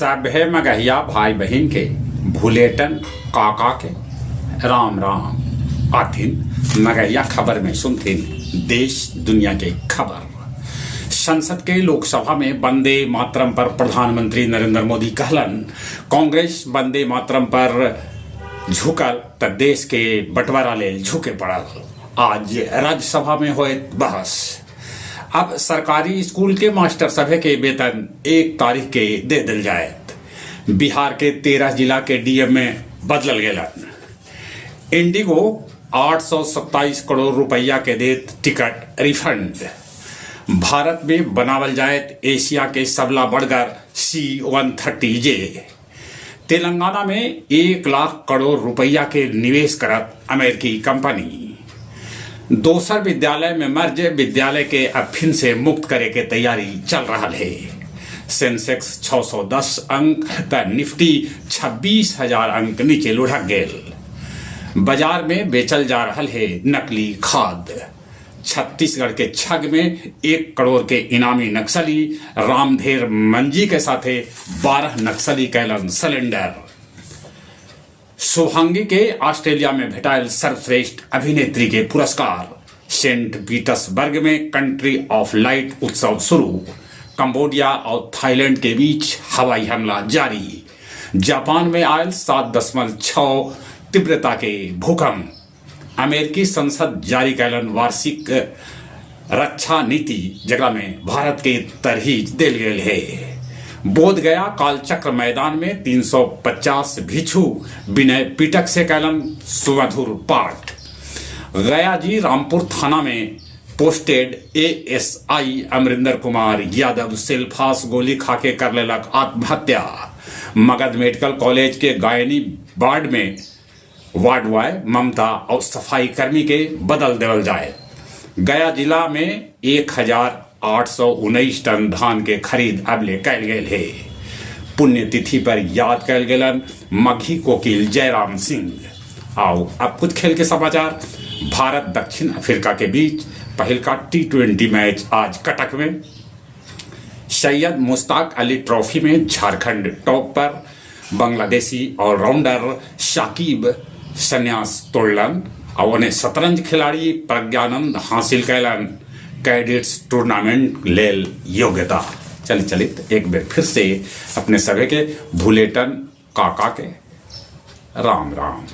सभे मगहिया भाई बहिन के भुलेटन काका के राम राम। आथिन मगहिया खबर में सुनथिन देश दुनिया के खबर। संसद के लोकसभा में वंदे मातरम पर प्रधानमंत्री नरेंद्र मोदी कहलन, कांग्रेस वंदे मातरम पर झुकल त देश के बंटवारा लेल झुके पड़ल। आज राज्यसभा में होयत बहस। अब सरकारी स्कूल के मास्टर सभे के वेतन 1 तारीख के दे दिल जायत। बिहार के 13 जिला के डीएम में बदलल गेलन। इंडिगो 827 करोड़ रुपया के देत टिकट रिफंड। भारत में बनावल जायत एशिया के सबला बड़गर C-130J। Telangana में 1 लाख करोड़ रुपया के निवेश करत अमेरिकी कंपनी। दोसर विद्यालय में मर्ज विद्यालय के अब फिर से मुक्त करे के तैयारी चल रहा है। सेंसेक्स 610 अंक त निफ्टी 26,000 अंक नीचे लुढ़क गेल। बाजार में बेचल जा रहा है नकली खाद। छत्तीसगढ़ के छग में 1 करोड़ के इनामी नक्सली रामधेर मंजी के साथे 12 नक्सली कैलन सिलेंडर। शुभांगी के ऑस्ट्रेलिया में भेटायल सर्वश्रेष्ठ अभिनेत्री के पुरस्कार। सेंट पीटर्सबर्ग में कंट्री ऑफ लाइट उत्सव शुरू। कंबोडिया और थाईलैंड के बीच हवाई हमला जारी। जापान में आयल 7.6 तीव्रता के भूकंप। अमेरिकी संसद जारी कैलन वार्षिक रक्षा नीति, जकरा में भारत के तरजीह देल गेल है। बोध गया कालचक्र मैदान में 350 भिक्षु विनय पिटक से कैलन सुमधुर पाठ। गया जी रामपुर थाना में पोस्टेड एएसआई अमरिंदर कुमार यादव सेल्फास गोली खाके कर लेलक आत्महत्या। मगध मेडिकल कॉलेज के गायनी वार्ड में वार्ड बॉय ममता और सफाई कर्मी के बदल देवल जाए। गया जिला में 1819 टन धान के खरीद अबले कैल गेल है। पुण्यतिथि पर याद कैल गेलन मगही कोकिल जयराम सिंह। आओ अब कुछ खेल के समाचार। भारत दक्षिण अफ्रीका के बीच पहिलका T20 match आज कटक में। सैयद मुश्ताक अली ट्रॉफी में झारखंड टॉप पर। बांग्लादेशी ऑलराउंडर शाकिब संन्यास तोड़लन और उन्हें शतरंज खिलाड़ी प्रज्ञानंद हासिल कैलन कैडेट्स टूर्नामेंट लेल योग्यता। चल चलित एक बार फिर से अपने सभी के भुलेटन काका के राम राम।